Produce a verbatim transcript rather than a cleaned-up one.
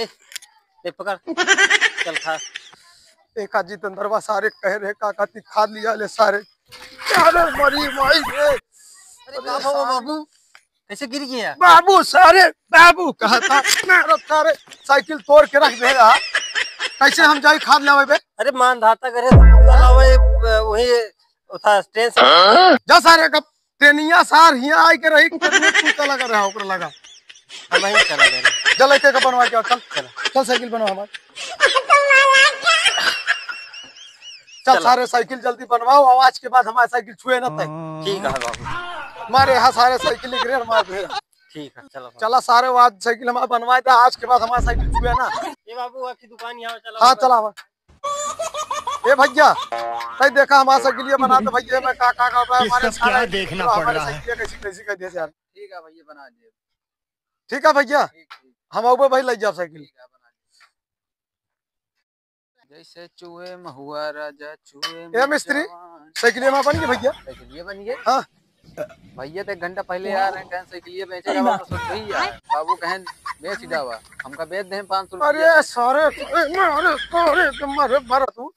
ए, पकड़। चल खा। ए का जितेंद्रवा सारे कहे रहे, का कहती, खाद लिया ले सारे। अरे मरी माई रे। अरे का भवा बाबू? कैसे गिर गया? बाबू सारे, बाबू कहता, मारो सारे, साइकिल तोड़ के रख दे रहा। कैसे हम जाई खाद लेवे बे? अरे मान धाता करे, वही, वही, उठा, ट्रेन से। जा सारे, कब ट्रेनिया सार हियां आए के रही, ट्रेनिया तू चला कर रहा, ओकरा लगा। हम ही चला गए। जा लेके के बनवा के आओ, चल। चला। चल साइकिल बनवा हमार। चल चला। सारे साइकिल जल्दी बनवाओ, और आज के बाद हमारे साइकिल छुए ना तय। ठीक है बाबू। मारे यहाँ सारे साइकिल एक रेड़ मार दे। ठीक है, चलो बाबू। चला सारे, आज साइकिल हमारा बनवा दे, आज के बाद हमारे साइकिल छुए ना। ए बाबू, आपकी दुकान यहाँ चला हाँ, बाबू। चला। ए भैया, भाई देखा हमारा साइकिलिया बना दे भैया, मैं का का का ये हमारे सब क्या सारे देखना पड़ हमारे रहा है? साइकिलिया कैसी कैसी कर दिया यार। ठीक है भैया, बना दिए। ठीक है भैया, ठीक, ठीक। हम आउबे भाई, ले जाओ साइकिल। ठीक है, बना दिए। जैसे चुए महुआ राजा चुए ए मिस्त्री, जवान। साइकिलिया में बन गई भैया? साइकिलिया बन गई? हाँ। भैया तो एक घंटा पहले आ रहे हैं, कहें साइकिलिया बेचे का वापस हो गई है। बाबू कहें बेच डावा, हमका बेच दे पाँच सौ रुपया। अरे सारे, अरे, अरे, अरे, मारे, मारे तू।